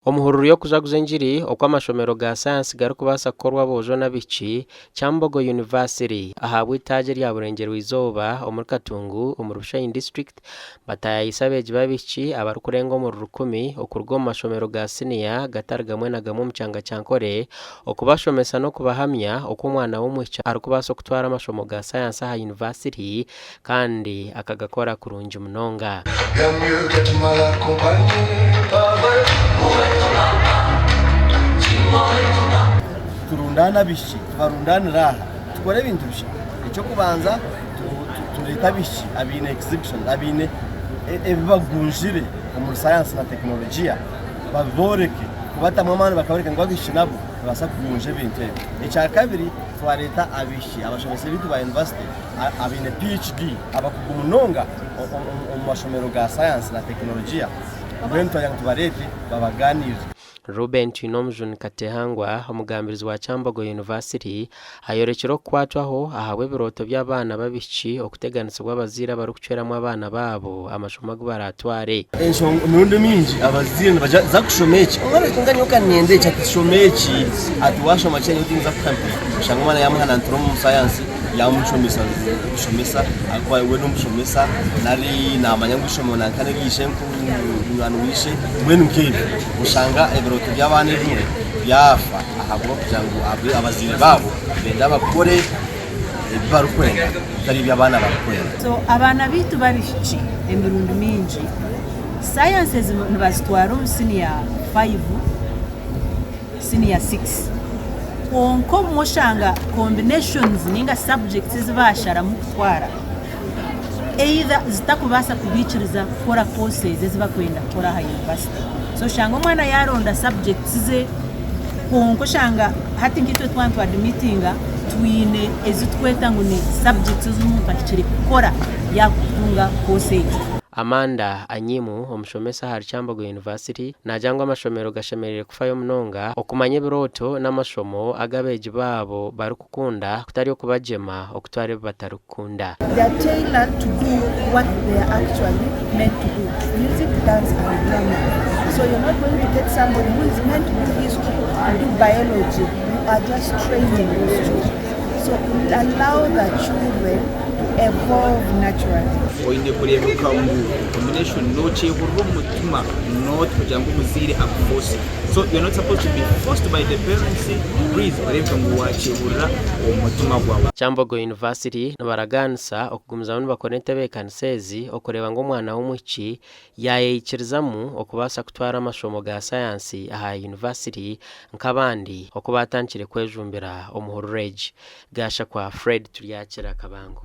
Omuhururu y'okujaguza engiri oku amashomero ga sayansi garikubaasa kukorwa aboojo n'abaishiki, Kyambogo University ahabw'eitaagi erya Burengyerwa-izooba omuri Katungu omuri Bushenyi District bataayaayise abeegi b'abaishiki abarikurenga omuri rukumi okuruga omu mashomero ga siniya gatari gamwe na gamwe omu kyanga kya Nkore okubashomesa n'okubahamya oku omwana w'omwishiki arikubaasa okutwara amashomo ga sayansi aha yunivasite kandi akagakora kurungi munonga. Turundaane abaishiki, tubarundaanire aha, tukore ebintu bishya. Eky'okubanza tureete abaishiki abaine exhibition, abaine ebi bagunjire omuri sayansi na tekinologiya babibooreke, kubatamu amaani bakabooreka ngu abaishiki nabo nibabaasa kugunja ebintu ebi. Ekyakabiri twareeta abaishiki abashomesa baitu ba yunivasite abaine PHD abakugu munonga omu mashomero ga sayansi na tekinologiya mbwenu twagira ngu tubareete babaganirire. Reuben Twinomujuni Katehangwa, omugambirizi wa Kyambogo University, ayorekire okukwatwaho ahabw'ebirooto by'abaana b'abaishiki okuteganisibwa abazaire abarikucweramu abaana baabo amashomo agu baraatware. Enshonga emirundi mingi abazaire nibagira za kushoma eki omwana ati kwonka nyowe ka niinyenda eki ati shoma eki ati waashoma kinu nyowe tinza kukuhanikira oshanga omwana yaamuhanantura omu sayansi yaamushomesa kushomesa ahabw'okuba we n'omushomesa nari naamanya ngu eishomero nanka n'erya ishenku munywani wa ishe mbwenu nk'ebyo oshanga ebirooto by'abaana ebimwe byafa ahabw'okugira ngu abazaire baabo nibenda bakore ebi barikwenda bitari ebi abaana barikwenda. So abaana baitu b'abaishiki emirundi mingi sciences nibazitwara omu siniya faivu, siniya sikisi kwonka obumwe oshanga combinations ninga subjects ezi baasharamu kutwara either zitakubaasa kubaikiriza kukora courses ezi barikwenda kukora aha yunivasite. So oshanga omwana yaaronda subjects ze kwonka oshanga hati nkaitwe twaba nitwadimitinga twine ezi turikweta ngu ni subjects ezi omuntu ahikire kukora yaakutunga course egyo. Amanda Anyimu, omushomesa ahari Kyambogo University, naagira ngu amashomero gashemereire kufayo munonga okumanya ebirooto n'amashomo agu abeegi baabo barikukunda kutari okubagyema okutwara ebi batarikukunda. They are tailored to do what they are actually meant to do, music, dance and drama. So you're not going to get somebody who is meant to do history to do biology, you are just training those children. So allow the children to evolve naturally. Oine kureebeka ngu combination nokyehurira omu mutima not kugira ngu omuzaire akuforce so you're not supposed to be forced by the parents please oreebeke ngu wakyehurira omu mutima gwawe. Kyambogo University nibaragaanisa okugumizamu nibakora entebeekanisa ezi okureeba ngu omwana w'omwishiki yaayeyikirizamu okubaasa kutwara amashomo ga sayansi aha yunivasite nk'abandi oku baatandikire kwejumbira omu hururu egi. Gashakwa Fred Turyakira Kabango.